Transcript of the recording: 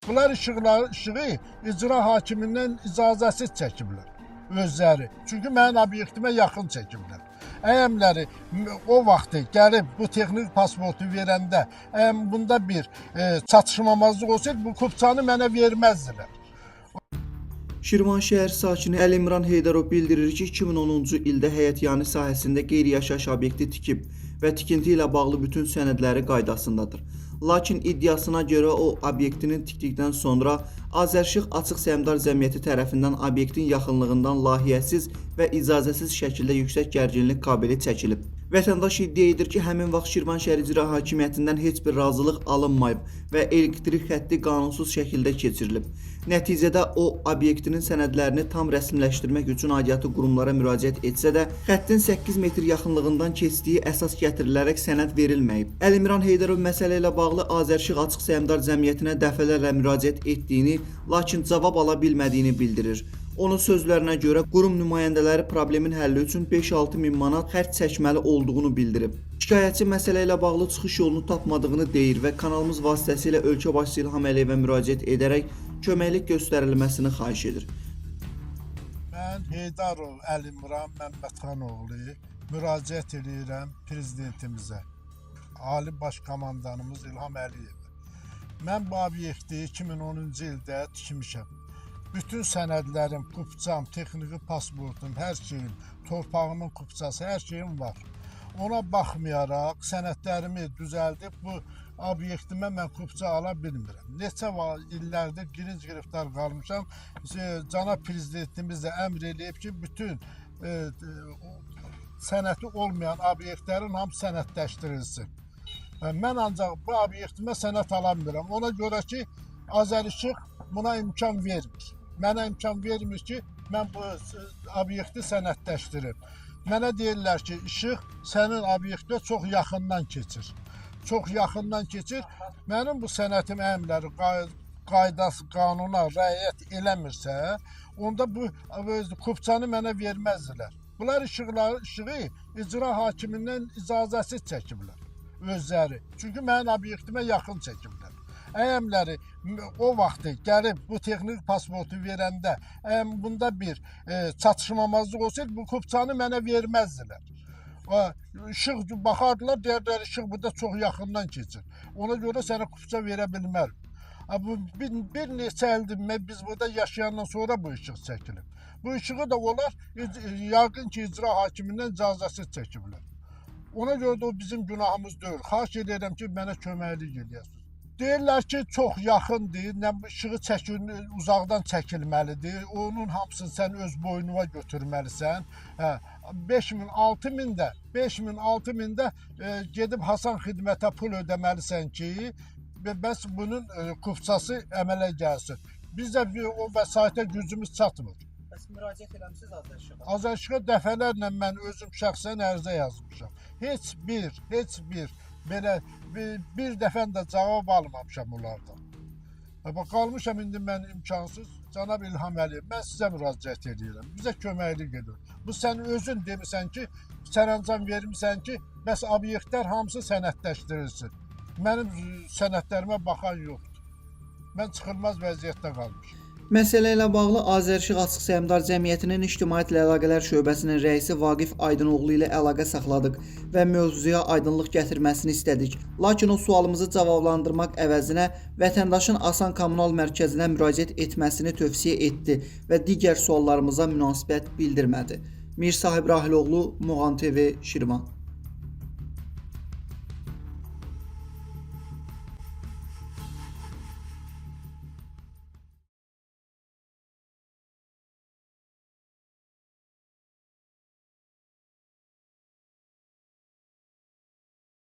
Bunlar işığı icra hakimindən icazəsiz çəkiblər özləri. Çünki mənim obyektimə yaxın çəkiblər. Əyəmləri o vaxtı gəlib bu texniki pasportu verəndə, əgər bunda bir çatışmamazlıq olsaydı, bu kupçanı mənə verməzdilər. Şirvan şəhər sakini Əlimran Heydərov bildirir ki, 2010-cu ildə həyətyanı sahəsində qeyri-yaşayış obyekti tikib və tikinti ilə bağlı bütün sənədləri qaydasındadır. Lakin iddiasına görə o obyektinin tikdikdən sonra Azərişıq Açıq Səhmdar Cəmiyyəti tərəfindən obyektin yaxınlığından layihəsiz və icazəsiz şəkildə yüksək gərginlik kabeli çəkilib. Vətəndaş iddia edir ki, həmin vaxt Şirvan şəhər İcra Hakimiyyətindən heç bir razılıq alınmayıb və elektrik xətti qanunsuz şəkildə keçirilib. Nəticədə o obyektinin sənədlərini tam rəsmiləşdirmək üçün aidiyyatı qurumlara müraciət etsə də, xəttin 8 metr yaxınlığından keçdiyi əsas gətirilərək sənəd verilməyib. Əlimran Heydərov məsələ ilə bağlı Azərişıq Açıq Səhmdar Cəmiyyətinə dəfələrlə müraciət etdiyini, lakin cavab ala bilmədiyini bildirir. Onun sözlərinə görə qurum nümayəndələri problemin həlli üçün 5-6 min manat xərc çəkməli olduğunu bildirib. Şikayətçi məsələ ilə bağlı çıxış yolunu tapmadığını deyir və kanalımız vasitəsilə ölkə başçısı İlham Əliyevə müraciət edərək köməklik göstərilməsini xahiş edir. Mən Heydarov Əlimran Məmmədxanoğlu müraciət eləyirəm prezidentimizə, Ali Baş Komandanımız İlham Əliyevə. Mən bu obyekti 2010-cu ildə tikmişəm. Bütün sənədlərim, kupçam, texniki pasportum, hər şeyim, torpağımın kupçası, hər şeyim var. Ona baxmayaraq sənədlərimi düzəldib bu obyektimə mən kupça ala bilmirəm. Neçə illərdir girinc giriftar qalmışam. Cənab prezidentimiz də əmr eləyib ki, bütün sənəti olmayan obyektlərin hamısı sənədləşdirilsin. Mən ancaq bu obyektimə sənəd ala bilmirəm. Ona görə ki, Azərişıq buna imkan vermir. Mənə imkan vermir ki, mən bu obyekti sənədləşdirim. Mənə deyirlər ki, işıq sənin obyektə çox yaxından keçir. Çox yaxından keçir. Mənim bu sənətim əmrləri qaydası, qanuna riayət eləmirsə, onda bu kupçanı mənə verməzdilər. Bunlar işığı icra hakimindən icazəsiz çəkiblər özləri. Çünki mənim obyektimə yaxın çəkiblər. Əyəmləri o vaxtı gəlib bu texniki pasportu verəndə, əgər bunda bir çatışmamazlıq olsaydı, bu kupçanı mənə verməzdilər. İşıq baxardılar, deyərlər işıq burada çox yaxından keçir. Ona görə sənə kupça verə bilmərəm. Bu bir neçə ildir biz burada yaşayandan sonra bu işıq çəkilib. Bu işığı da onlar yəqin ki, icra hakimindən icazəsiz çəkiblər. Ona görə də o bizim günahımız deyil. Xahiş edirəm ki, mənə köməklik eləyəsiniz. Deyirlər ki, çox yaxındır, nə işığı çəkin, uzaqdan çəkilməlidir. Onun hamısını sən öz boynuna götürməlisən. Hə, 5000, 6000 də, 5000, 6000 də gedib Hasan xidmətə pul ödəməlisən ki, bəs bunun kupçası əmələ gəlsin. Biz də o vəsaitə gücümüz çatmır. Bəs müraciət eləmisiniz Azərişığa? Azərişığa dəfələrlə mən özüm şəxsən ərizə yazmışam. Heç bir belə bir dəfən də cavab almamışam onlardan. Bax, qalmışam indi mən imkansız. Cənab İlham Əliyev, mən sizə müraciət edirəm. Bizə köməklik edin. Bu sən özün demisən ki, sərəncam vermisən ki, bəs obyektlər hamısı sənədləşdirilsin. Mənim sənədlərimə baxan yoxdur. Mən çıxılmaz vəziyyətdə qalmışam. Məsələ ilə bağlı Azərişıq Açıq Səhmdar Cəmiyyətinin İctimaiyyətlə Əlaqələr Şöbəsinin rəisi Vaqif Aydınoğlu ilə əlaqə saxladıq və mövzuya aydınlıq gətirməsini istədik. Lakin o sualımızı cavablandırmaq əvəzinə vətəndaşın Asan Kommunal Mərkəzinə müraciət etməsini tövsiyə etdi və digər suallarımıza münasibət bildirmədi. Mirsahib Rahiloğlu, Muğan TV, Şirvan.